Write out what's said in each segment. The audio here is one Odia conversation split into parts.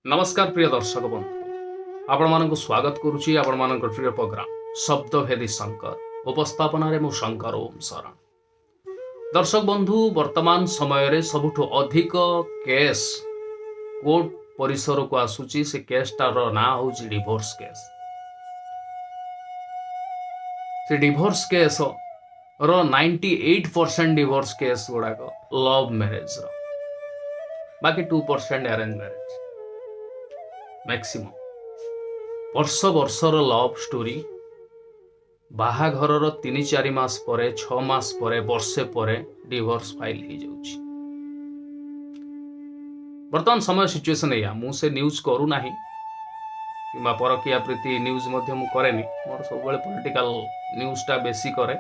ନମସ୍କାର ପ୍ରିୟ ଦର୍ଶକ ବନ୍ଧୁ, ଆପଣମାନଙ୍କୁ ସ୍ୱାଗତ କରୁଛି ଆପଣମାନଙ୍କ ପ୍ରିୟ ପ୍ରୋଗ୍ରାମ ଶବ୍ଦଭେଦୀ ଶଙ୍କର। ଉପସ୍ଥାପନାରେ ମୁଁ ଶଙ୍କର ଓମ୍ ଶରଣ। ଦର୍ଶକ ବନ୍ଧୁ, ବର୍ତ୍ତମାନ ସମୟରେ ସବୁଠୁ ଅଧିକ କେସ୍ କୋର୍ଟ ପରିସରକୁ ଆସୁଛି। ସେ କେସ୍ଟାର ନାଁ ହେଉଛି ଡିଭୋର୍ସ କେସ୍। ସେ ଡିଭୋର୍ସ କେସ୍ ର 98% ଡିଭୋର୍ସ କେସ୍ ଗୁଡ଼ାକ ଲଭ୍ ମ୍ୟାରେଜର, ବାକି 2% ଆରେଞ୍ଜ ମ୍ୟାରେଜ। ମ୍ୟାକ୍ସିମମ୍ ବର୍ଷ ବର୍ଷର ଲଭ୍ ଷ୍ଟୋରି ବାହାଘରର 3-4 ମାସ ପରେ, 6 ମାସ ପରେ, ବର୍ଷେ ପରେ ଡିଭୋର୍ସ ଫାଇଲ୍ ହେଇଯାଉଛି। ବର୍ତ୍ତମାନ ସମୟ ସିଚୁଏସନ୍ ଏଇଆ। ମୁଁ ସେ ନ୍ୟୁଜ୍ କରୁନାହିଁ କିମ୍ବା ପରକୀୟା ପ୍ରୀତି ନ୍ୟୁଜ୍ ମଧ୍ୟ ମୁଁ କରେନି। ମୋର ସବୁବେଳେ ପଲିଟିକାଲ ନ୍ୟୁଜ୍ଟା ବେଶୀ କରେ।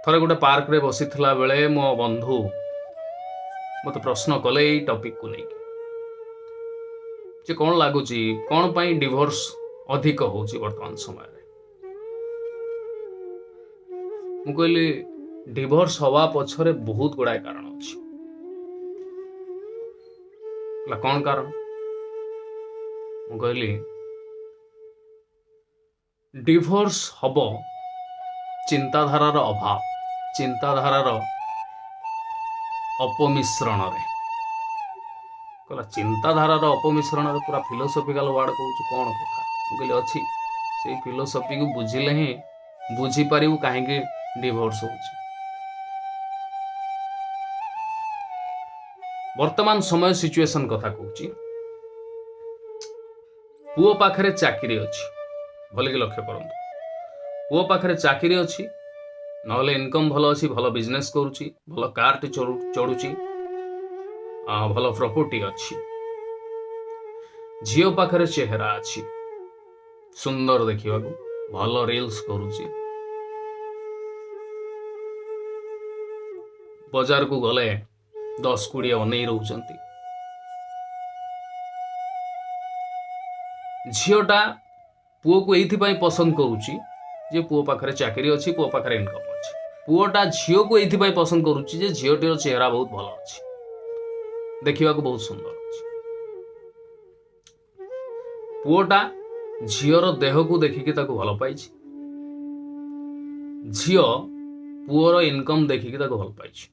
ଥରେ ଗୋଟେ ପାର୍କରେ ବସିଥିଲା ବେଳେ ମୋ ବନ୍ଧୁ ମୋତେ ପ୍ରଶ୍ନ କଲେ ଏଇ ଟପିକକୁ ନେଇକି ଯେ କ'ଣ ଲାଗୁଛି, କ'ଣ ପାଇଁ ଡିଭୋର୍ସ ଅଧିକ ହେଉଛି ବର୍ତ୍ତମାନ ସମୟରେ? ମୁଁ କହିଲି, ଡିଭୋର୍ସ ହବା ପଛରେ ବହୁତ ଗୁଡ଼ାଏ କାରଣ ଅଛି। କହିଲା, କ'ଣ କାରଣ? ମୁଁ କହିଲି, ଡିଭୋର୍ସ ହବ ଚିନ୍ତାଧାରାର ଅଭାବ, ଚିନ୍ତାଧାରାର ଅପମିଶ୍ରଣରେ। କହିଲା, ଚିନ୍ତାଧାରାର ଅପମିଶ୍ରଣରେ? ପୁରା ଫିଲୋସଫିକାଲ ୱାର୍ଡ କହୁଛୁ, କ'ଣ କଥା? ମୁଁ କହିଲି, ଅଛି। ସେଇ ଫିଲୋସଫିକୁ ବୁଝିଲେ ହିଁ ବୁଝିପାରିବୁ କାହିଁକି ଡିଭୋର୍ସ ହେଉଛି। ବର୍ତ୍ତମାନ ସମୟ ସିଚୁଏସନ କଥା କହୁଛି। ପୁଅ ପାଖରେ ଚାକିରି ଅଛି, ଭଲକି ଲକ୍ଷ୍ୟ କରନ୍ତୁ। ପୁଅ ପାଖରେ ଚାକିରି ଅଛି, ନହେଲେ ଇନକମ୍ ଭଲ ଅଛି, ଭଲ ବିଜନେସ୍ କରୁଛି, ଭଲ କାରଟି ଚଢୁଛି, ଭଲ ପ୍ରପର୍ଟି ଅଛି। ଝିଅ ପାଖରେ ଚେହେରା ଅଛି, ସୁନ୍ଦର ଦେଖିବାକୁ, ଭଲ ରିଲ୍ସ କରୁଛି, ବଜାରକୁ ଗଲେ 10-20 ଅନେଇ ରହୁଛନ୍ତି। ଝିଅଟା ପୁଅକୁ ଏଇଥିପାଇଁ ପସନ୍ଦ କରୁଛି ଯେ ପୁଅ ପାଖରେ ଚାକିରି ଅଛି, ପୁଅ ପାଖରେ ଇନକମ୍ ଅଛି। ପୁଅଟା ଝିଅକୁ ଏଇଥିପାଇଁ ପସନ୍ଦ କରୁଛି ଯେ ଝିଅଟିର ଚେହେରା ବହୁତ ଭଲ ଅଛି, ଦେଖିବାକୁ ବହୁତ ସୁନ୍ଦର ଅଛି। ପୁଅଟା ଝିଅର ଦେହକୁ ଦେଖିକି ତାକୁ ଭଲ ପାଇଛି, ଝିଅ ପୁଅର ଇନକମ୍ ଦେଖିକି ତାକୁ ଭଲ ପାଇଛି।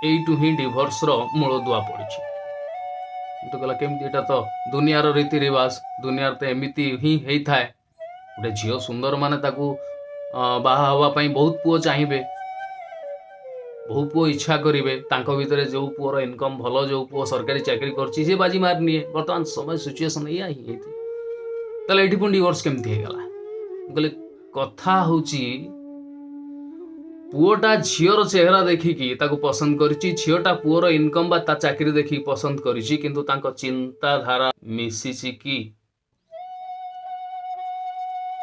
ଏଇଠୁ ହିଁ ଡିଭୋର୍ସର ମୂଳଦୁଆ ପଡ଼ିଛି। ତ କହିଲା, କେମିତି? ଏଇଟା ତ ଦୁନିଆର ରୀତି ରିବାଜ, ଦୁନିଆର ତ ଏମିତି ହିଁ ହେଇଥାଏ। ଗୋଟେ ଝିଅ ସୁନ୍ଦର ମାନେ ତାକୁ ବାହା ହେବା ପାଇଁ ବହୁତ ପୁଅ ଚାହିଁବେ, ବହୁତ ପୁଅ ଇଚ୍ଛା କରିବେ। ତାଙ୍କ ଭିତରେ ଯୋଉ ପୁଅର ଇନକମ୍ ଭଲ, ଯୋଉ ପୁଅ ସରକାରୀ ଚାକିରି କରିଛି, ସେ ବାଜି ମାରି ନିଏ। ବର୍ତ୍ତମାନ ସମୟ ସିଚୁଏସନ୍ ଏଇଆ ହିଁ ହେଇଥାଏ। ତାହେଲେ ଏଇଠି ପୁଣି ଡିଭୋର୍ସ କେମିତି ହେଇଗଲା? ମୁଁ କହିଲି, କଥା ହଉଛି ପୁଅଟା ଝିଅର ଚେହେରା ଦେଖିକି ତାକୁ ପସନ୍ଦ କରିଛି, ଝିଅଟା ପୁଅର ଇନକମ୍ ବା ତା ଚାକିରି ଦେଖିକି ପସନ୍ଦ କରିଛି, କିନ୍ତୁ ତାଙ୍କ ଚିନ୍ତାଧାରା ମିଶିଛି କି?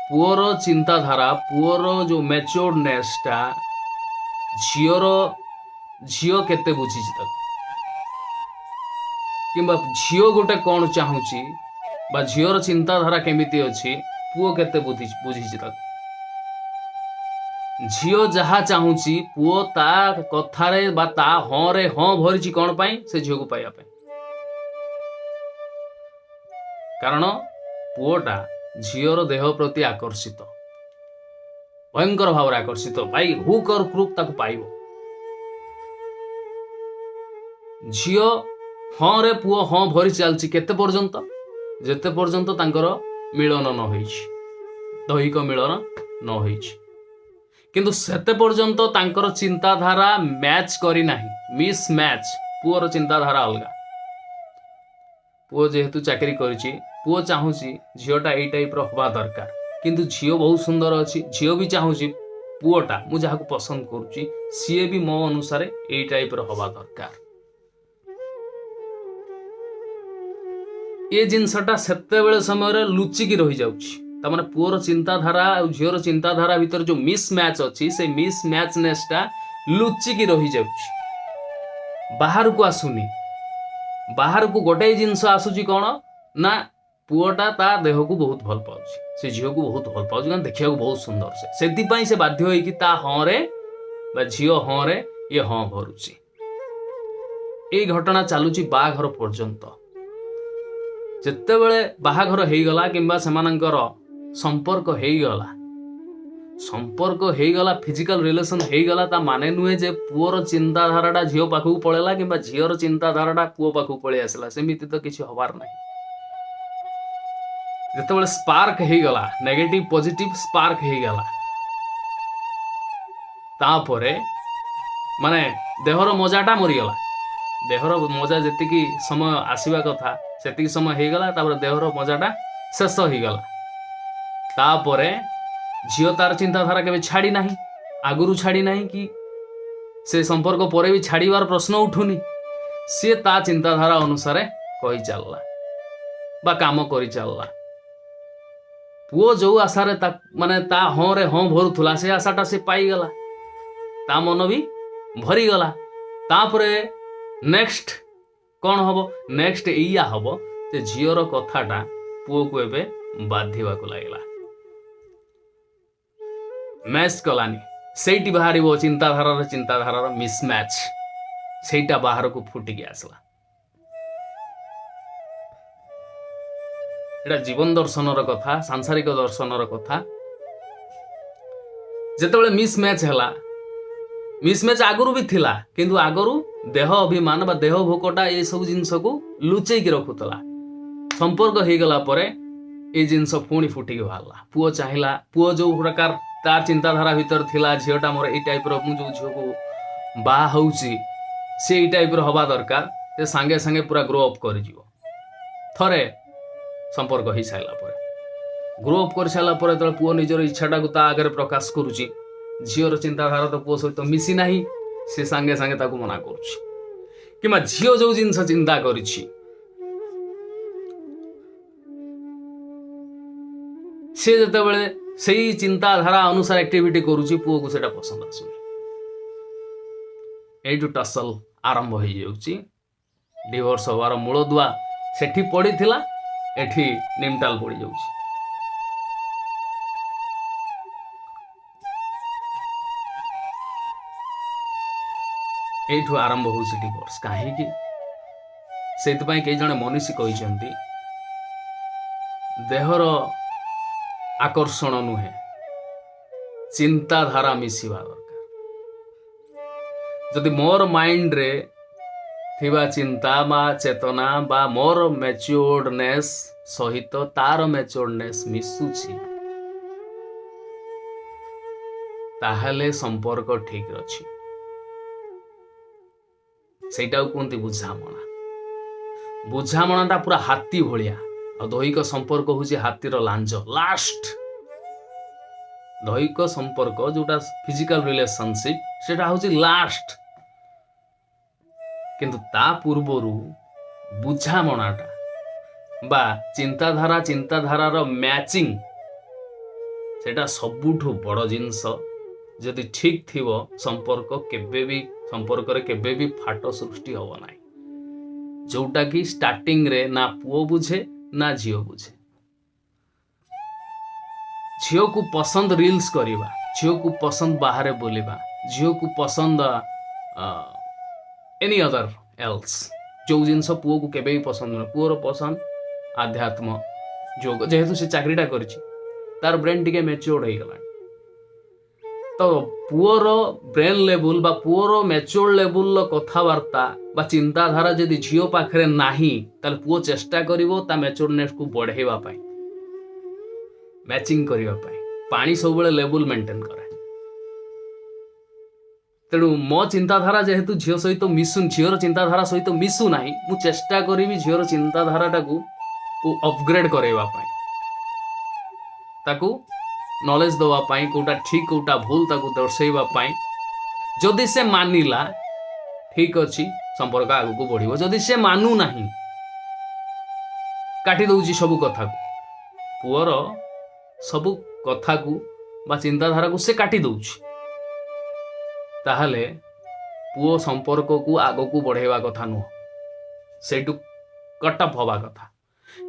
ପୁଅର ଚିନ୍ତାଧାରା, ପୁଅର ଯୋଉ ମ୍ୟାଚୁରନେସଟା ଝିଅର, ଝିଅ କେତେ ବୁଝିଛି ତାକୁ, କିମ୍ବା ଝିଅ ଗୋଟେ କ'ଣ ଚାହୁଁଛି ବା ଝିଅର ଚିନ୍ତାଧାରା କେମିତି ଅଛି, ପୁଅ କେତେ ବୁଝିଛି ତାକୁ? ଝିଅ ଯାହା ଚାହୁଁଛି, ପୁଅ ତା କଥାରେ ବା ତା ହଁରେ ହଁ ଭରିଛି। କ'ଣ ପାଇଁ? ସେ ଝିଅକୁ ପାଇବା ପାଇଁ। କାରଣ ପୁଅଟା ଝିଅର ଦେହ ପ୍ରତି ଆକର୍ଷିତ, ଭୟଙ୍କର ଭାବରେ ଆକର୍ଷିତ। ଭାଇ ହୁକ୍ ଅର୍ କ୍ରୁକ୍ ତାକୁ ପାଇବ। ଝିଅ ହଁରେ ପୁଅ ହଁ ଭରି ଚାଲିଛି କେତେ ପର୍ଯ୍ୟନ୍ତ? ଯେତେ ପର୍ଯ୍ୟନ୍ତ ତାଙ୍କର ମିଳନ ନ ହେଇଛି, ଦୈହିକ ମିଳନ ନ ହେଇଛି। କିନ୍ତୁ ସେତେ ପର୍ଯ୍ୟନ୍ତ ତାଙ୍କର ଚିନ୍ତାଧାରା ମ୍ୟାଚ୍ କରିନାହିଁ, ମିସ୍ ମ୍ୟାଚ୍। ପୁଅର ଚିନ୍ତାଧାରା ଅଲଗା। ପୁଅ ଯେହେତୁ ଚାକିରି କରିଛି, ପୁଅ ଚାହୁଁଛି ଝିଅଟା ଏଇ ଟାଇପ୍ର ହବା ଦରକାର। କିନ୍ତୁ ଝିଅ ବହୁତ ସୁନ୍ଦର ଅଛି, ଝିଅ ବି ଚାହୁଁଛି ପୁଅଟା, ମୁଁ ଯାହାକୁ ପସନ୍ଦ କରୁଛି, ସିଏ ବି ମୋ ଅନୁସାରେ ଏଇ ଟାଇପ୍ର ହବା ଦରକାର। ଏ ଜିନିଷଟା ସେତେବେଳେ ସମୟରେ ଲୁଚିକି ରହିଯାଉଛି। ତାମାନେ ପୁଅର ଚିନ୍ତାଧାରା ଆଉ ଝିଅର ଚିନ୍ତାଧାରା ଭିତରେ ଯୋଉ ମିସ୍ ମ୍ୟାଚ୍ ଅଛି, ସେ ମିସ୍ ମ୍ୟାଚନେସଟା ଲୁଚିକି ରହିଯାଉଛି, ବାହାରକୁ ଆସୁନି। ବାହାରକୁ ଗୋଟାଏ ଜିନିଷ ଆସୁଛି, କ'ଣ ନା ପୁଅଟା ତା ଦେହକୁ ବହୁତ ଭଲ ପାଉଛି, ସେ ଝିଅକୁ ବହୁତ ଭଲ ପାଉଛି, କାରଣ ଦେଖିବାକୁ ବହୁତ ସୁନ୍ଦର ସେ। ସେଥିପାଇଁ ସେ ବାଧ୍ୟ ହେଇକି ତା ହଁରେ ବା ଝିଅ ହଁରେ ଇଏ ହଁ ଭରୁଛି। ଏଇ ଘଟଣା ଚାଲୁଛି ବାହାଘର ପର୍ଯ୍ୟନ୍ତ। ଯେତେବେଳେ ବାହାଘର ହେଇଗଲା କିମ୍ବା ସେମାନଙ୍କର ସମ୍ପର୍କ ହେଇଗଲା, ସମ୍ପର୍କ ହେଇଗଲା, ଫିଜିକାଲ ରିଲେସନ ହେଇଗଲା, ତା ମାନେ ନୁହେଁ ଯେ ପୁଅର ଚିନ୍ତାଧାରାଟା ଝିଅ ପାଖକୁ ପଳେଇଲା କିମ୍ବା ଝିଅର ଚିନ୍ତାଧାରାଟା ପୁଅ ପାଖକୁ ପଳେଇ ଆସିଲା। ସେମିତି ତ କିଛି ହବାର ନାହିଁ। ଯେତେବେଳେ ସ୍ପାର୍କ ହେଇଗଲା, ନେଗେଟିଭ ପଜିଟିଭ ସ୍ପାର୍କ ହେଇଗଲା, ତାପରେ ମାନେ ଦେହର ମଜାଟା ମରିଗଲା। ଦେହର ମଜା ଯେତିକି ସମୟ ଆସିବା କଥା ସେତିକି ସମୟ ହେଇଗଲା, ତାପରେ ଦେହର ମଜାଟା ଶେଷ ହେଇଗଲା। ତାପରେ ଝିଅ ତାର ଚିନ୍ତାଧାରା କେବେ ଛାଡ଼ି ନାହିଁ, ଆଗରୁ ଛାଡ଼ି ନାହିଁ କି ସେ ସମ୍ପର୍କ ପରେ ବି ଛାଡ଼ିବାର ପ୍ରଶ୍ନ ଉଠୁନି। ସିଏ ତା ଚିନ୍ତାଧାରା ଅନୁସାରେ କହି ଚାଲିଲା ବା କାମ କରି ଚାଲିଲା। ପୁଅ ଯୋଉ ଆଶାରେ ତା ମାନେ ତା ହଁରେ ହଁ ଭରୁଥିଲା, ସେ ଆଶାଟା ସେ ପାଇଗଲା, ତା ମନ ବି ଭରିଗଲା। ତାପରେ ନେକ୍ସଟ କ'ଣ ହବ? ନେକ୍ସଟ ଏଇଆ ହବ ଯେ ଝିଅର କଥାଟା ପୁଅକୁ ଏବେ ବାଧିବାକୁ ଲାଗିଲା, ମ୍ୟାଚ୍ କଲାନି। ସେଇଠି ବାହାରିବ ଚିନ୍ତାଧାରାର ମିସମ୍ୟାଚ୍, ସେଇଟା ବାହାରକୁ ଫୁଟିକି ଆସିଲା। ଏଇଟା ଜୀବନ ଦର୍ଶନର କଥା, ସାଂସାରିକ ଦର୍ଶନର କଥା। ଯେତେବେଳେ ମିସମ୍ୟାଚ୍ ହେଲା, ମିସମ୍ୟାଚ୍ ଆଗରୁ ବି ଥିଲା, କିନ୍ତୁ ଆଗରୁ ଦେହ ଅଭିମାନ ବା ଦେହ ଭୋକଟା ଏସବୁ ଜିନିଷକୁ ଲୁଚେଇକି ରଖୁଥିଲା। ସମ୍ପର୍କ ହେଇଗଲା ପରେ ଏଇ ଜିନିଷ ପୁଣି ଫୁଟିକି ବାହାରିଲା। ପୁଅ ଚାହିଁଲା, ପୁଅ ଯୋଉ ପ୍ରକାର ତାର ଚିନ୍ତାଧାରା ଭିତରେ ଥିଲା, ଝିଅଟା ମୋର ଏଇ ଟାଇପ୍ର, ମୁଁ ଯୋଉ ଝିଅକୁ ବାହା ହଉଛି ସେ ଏଇ ଟାଇପ୍ର ହବା ଦରକାର, ସେ ସାଙ୍ଗେ ସାଙ୍ଗେ ପୁରା ଗ୍ରୋ ଅପ୍ କରିଯିବ। ଥରେ ସମ୍ପର୍କ ହେଇସାରିଲା ପରେ, ଗ୍ରୋ ଅପ୍ କରିସାରିଲା ପରେ ଯେତେବେଳେ ପୁଅ ନିଜର ଇଚ୍ଛାଟାକୁ ତା ଆଗରେ ପ୍ରକାଶ କରୁଛି, ଝିଅର ଚିନ୍ତାଧାରା ତ ପୁଅ ସହିତ ମିଶି ନାହିଁ, ସେ ସାଙ୍ଗେ ସାଙ୍ଗେ ତାକୁ ମନା କରୁଛି। କିମ୍ବା ଝିଅ ଯୋଉ ଜିନିଷ ଚିନ୍ତା କରିଛି, ସେ ଯେତେବେଳେ ସେଇ ଚିନ୍ତାଧାରା ଅନୁସାରେ ଆକ୍ଟିଭିଟି କରୁଛି, ପୁଅକୁ ସେଇଟା ପସନ୍ଦ ଆସୁନି। ଏଇଠୁ ଟସଲ ଆରମ୍ଭ ହେଇଯାଉଛି। ଡିଭୋର୍ସ ହବାର ମୂଳଦୁଆ ସେଠି ପଡ଼ିଥିଲା, ଏଠି ନିମଟାଲ ପଡ଼ିଯାଉଛି। ଏଇଠୁ ଆରମ୍ଭ ହେଉଛି ଡିଭୋର୍ସ। କାହିଁକି? ସେଇଥିପାଇଁ କେହି ଜଣେ ମନୀଷୀ କହିଛନ୍ତି, ଦେହର ଆକର୍ଷଣ ନୁହେଁ, ଚିନ୍ତାଧାରା ମିଶିବା ଦରକାର। ଯଦି ମୋର ମାଇଣ୍ଡରେ ଥିବା ଚିନ୍ତା ବା ଚେତନା ବା ମୋର ମ୍ୟାଚ୍ୟୁର୍ଡନେସ୍ ସହିତ ତାର ମ୍ୟାଚ୍ୟୁର୍ଡନେସ୍ ମିଶୁଛି, ତାହେଲେ ସମ୍ପର୍କ ଠିକ ଅଛି। ସେଇଟାକୁ କୁହନ୍ତି ବୁଝାମଣା। ବୁଝାମଣାଟା ପୁରା ହାତୀ ଭଳିଆ, ଆଉ ଦୈହିକ ସମ୍ପର୍କ ହେଉଛି ହାତୀର ଲାଞ୍ଜ। ଲାଷ୍ଟ ଦୈହିକ ସମ୍ପର୍କ ଯୋଉଟା ଫିଜିକାଲ ରିଲେସନସିପ୍, ସେଟା ହେଉଛି ଲାଷ୍ଟ। କିନ୍ତୁ ତା ପୂର୍ବରୁ ବୁଝାମଣାଟା ବା ଚିନ୍ତାଧାରାର ମ୍ୟାଚିଂ, ସେଇଟା ସବୁଠୁ ବଡ଼ ଜିନିଷ। ଯଦି ଠିକ୍ ଥିବ, ସମ୍ପର୍କ କେବେ ବି, ସମ୍ପର୍କରେ କେବେ ବି ଫାଟ ସୃଷ୍ଟି ହେବ ନାହିଁ। ଯୋଉଟାକି ଷ୍ଟାର୍ଟିଂରେ ନା ପୁଅ ବୁଝେ ନା ଝିଅ ବୁଝେ। ଝିଅକୁ ପସନ୍ଦ ରିଲ୍ସ କରିବା, ଝିଅକୁ ପସନ୍ଦ ବାହାରେ ବୁଲିବା, ଝିଅକୁ ପସନ୍ଦ ଏନି ଅଦର ଏଲ୍ସ, ଯୋଉ ଜିନିଷ ପୁଅକୁ କେବେ ବି ପସନ୍ଦ ନୁହେଁ। ପୁଅର ପସନ୍ଦ ଆଧ୍ୟାତ୍ମ ଯୋଗ। ଯେହେତୁ ସେ ଚାକିରିଟା କରିଛି, ତାର ବ୍ରେନ୍ ଟିକେ ମ୍ୟାଚ୍ୟୁର୍ଡ ହେଇଗଲାଣି। ତ ପୁଅର ବ୍ରେନ୍ ଲେବୁଲ ବା ପୁଅର ମ୍ୟାଚ୍ୟୁର୍ଡ ଲେବୁଲର କଥାବାର୍ତ୍ତା ବା ଚିନ୍ତାଧାରା ଯଦି ଝିଅ ପାଖରେ ନାହିଁ, ତାହେଲେ ପୁଅ ଚେଷ୍ଟା କରିବ ତା ମ୍ୟାଚ୍ୟୁର୍ଡନେସକୁ ବଢ଼େଇବା ପାଇଁ, ମ୍ୟାଚିଂ କରିବା ପାଇଁ। ପାଣି ସବୁବେଳେ ଲେବୁଲ ମେଣ୍ଟେନ୍ କରେ। ତେଣୁ ମୋ ଚିନ୍ତାଧାରା ଯେହେତୁ ଝିଅ ସହିତ ମିଶୁ, ଝିଅର ଚିନ୍ତାଧାରା ସହିତ ମିଶୁ ନାହିଁ, ମୁଁ ଚେଷ୍ଟା କରିବି ଝିଅର ଚିନ୍ତାଧାରାଟାକୁ ଅପଗ୍ରେଡ୍ କରାଇବା ପାଇଁ, ତାକୁ ନଲେଜ ଦେବା ପାଇଁ, କୋଉଟା ଠିକ କୋଉଟା ଭୁଲ ତାକୁ ଦର୍ଶେଇବା ପାଇଁ। ଯଦି ସେ ମାନିଲା, ଠିକ ଅଛି, ସମ୍ପର୍କ ଆଗକୁ ବଢ଼ିବ। ଯଦି ସେ ମାନୁନାହିଁ, କାଟି ଦଉଛି ସବୁ କଥାକୁ, ପୁଅର ସବୁ କଥାକୁ ବା ଚିନ୍ତାଧାରାକୁ ସେ କାଟି ଦଉଛି, ତାହେଲେ ପୁଅ ସମ୍ପର୍କକୁ ଆଗକୁ ବଢ଼େଇବା କଥା ନୁହଁ, ସେଇଠୁ କଟ୍ ଅଫ୍ ହବା କଥା।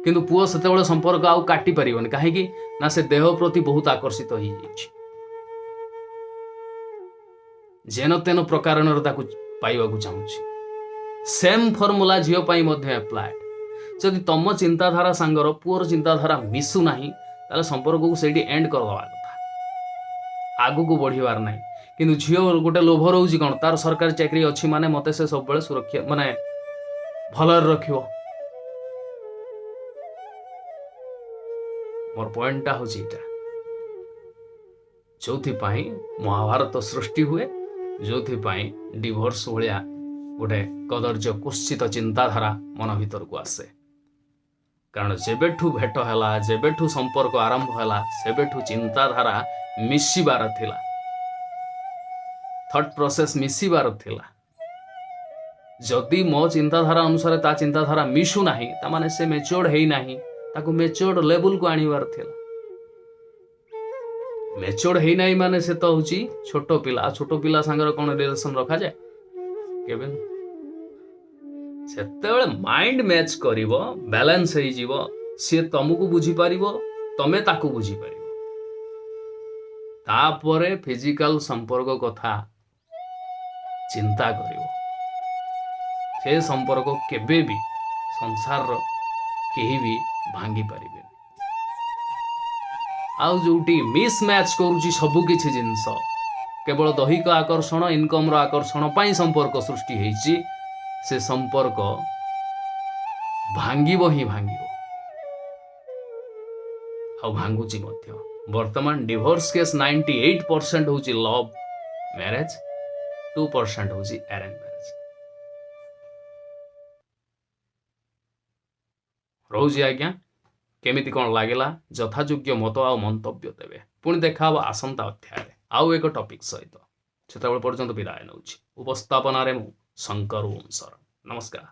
କିନ୍ତୁ ପୁଅ ସେତେବେଳେ ସମ୍ପର୍କ ଆଉ କାଟି ପାରିବନି। କାହିଁକି ନା ସେ ଦେହ ପ୍ରତି ବହୁତ ଆକର୍ଷିତ ହେଇଯାଇଛି, ଯେନ ତେନ ପ୍ରକାରଣରେ ତାକୁ ପାଇବାକୁ ଚାହୁଁଛି। ସେମ୍ ଫର୍ମୁଲା ଝିଅ ପାଇଁ ମଧ୍ୟ ଆପ୍ଲାଏଡ୍। ଯଦି ତମ ଚିନ୍ତାଧାରା ସାଙ୍ଗର ପୁଅର ଚିନ୍ତାଧାରା ମିଶୁନାହିଁ, ତାହେଲେ ସମ୍ପର୍କକୁ ସେଇଠି ଏଣ୍ଡ କରିଦେବା କଥା, ଆଗକୁ ବଢ଼ିବାର ନାହିଁ। କିନ୍ତୁ ଝିଅ ଗୋଟେ ଲୋଭ ରହୁଛି କ'ଣ, ତାର ସରକାରୀ ଚାକିରି ଅଛି ମାନେ ମୋତେ ସେ ସବୁବେଳେ ସୁରକ୍ଷା ମାନେ ଭଲରେ ରଖିବ। ମୋର ପଏଣ୍ଟଟା ହେଉଛି ଏଇଟା, ଯୋଉଥିପାଇଁ ମହାଭାରତ ସୃଷ୍ଟି ହୁଏ, ଯୋଉଥିପାଇଁ ଡିଭୋର୍ସ ଭଳିଆ ଗୋଟେ କଦର୍ଯ୍ୟ କୁତ୍ସିତ ଚିନ୍ତାଧାରା ମନ ଭିତରକୁ ଆସେ। କାରଣ ଯେବେଠୁ ଭେଟ ହେଲା, ଯେବେଠୁ ସମ୍ପର୍କ ଆରମ୍ଭ ହେଲା, ସେବେଠୁ ଚିନ୍ତାଧାରା ମିଶିବାର ଥିଲା, ଥଟ୍ ପ୍ରୋସେସ୍ ମିଶିବାର ଥିଲା। ଯଦି ମୋ ଚିନ୍ତାଧାରା ଅନୁସାରେ ତା ଚିନ୍ତାଧାରା ମିଶୁନାହିଁ, ତାମାନେ ସେ ମେଚୁର୍ଡ ହେଇନାହିଁ, ତାକୁ ମେଚୁର୍ଡ ଲେବୁଲକୁ ଆଣିବାର ଥିଲା। ମେଚୁର୍ଡ ହେଇନାହିଁ ମାନେ ସେ ତ ହେଉଛି ଛୋଟ ପିଲା। ଛୋଟ ପିଲା ସାଙ୍ଗରେ କ'ଣ ରିଲେସନ ରଖାଯାଏ? କେବେ ନୁହଁ। ସେତେବେଳେ ମାଇଣ୍ଡ ମ୍ୟାଚ୍ କରିବ, ବାଲାନ୍ସ ହେଇଯିବ, ସିଏ ତମକୁ ବୁଝିପାରିବ, ତମେ ତାକୁ ବୁଝିପାରିବ, ତାପରେ ଫିଜିକାଲ ସମ୍ପର୍କ କଥା ଚିନ୍ତା କରିବ। ସେ ସମ୍ପର୍କ କେବେ ବି ସଂସାରର କେହି ବି ଭାଙ୍ଗି ପାରିବେନି। ଆଉ ଯୋଉଠି ମିସ୍ ମ୍ୟାଚ୍ କରୁଛି ସବୁ କିଛି ଜିନିଷ, କେବଳ ଦୈହିକ ଆକର୍ଷଣ, ଇନକମ୍ର ଆକର୍ଷଣ ପାଇଁ ସମ୍ପର୍କ ସୃଷ୍ଟି ହେଇଛି, ସେ ସମ୍ପର୍କ ଭାଙ୍ଗିବ ହିଁ ଭାଙ୍ଗିବ, ଆଉ ଭାଙ୍ଗୁଛି ମଧ୍ୟ। ବର୍ତ୍ତମାନ ଡିଭୋର୍ସ କେସ୍ 98% ହେଉଛି ଲଭ୍ ମ୍ୟାରେଜ୍, 2% ହେଉଛି ଆରେଞ୍ଜ ମ୍ୟାରେଜ୍। ରହୁଛି ଆଜ୍ଞା, କେମିତି କ'ଣ ଲାଗିଲା ଯଥାଯୋଗ୍ୟ ମତ ଆଉ ମନ୍ତବ୍ୟ ଦେବେ। ପୁଣି ଦେଖା ହବ ଆସନ୍ତା ଅଧ୍ୟାୟରେ ଆଉ ଏକ ଟପିକ୍ ସହିତ। ସେତେବେଳେ ପର୍ଯ୍ୟନ୍ତ ବିଦାୟ ନେଉଛି। ଉପସ୍ଥାପନାରେ ମୁଁ ଶଙ୍କର ଓମ୍ ଶରଣ। ନମସ୍କାର।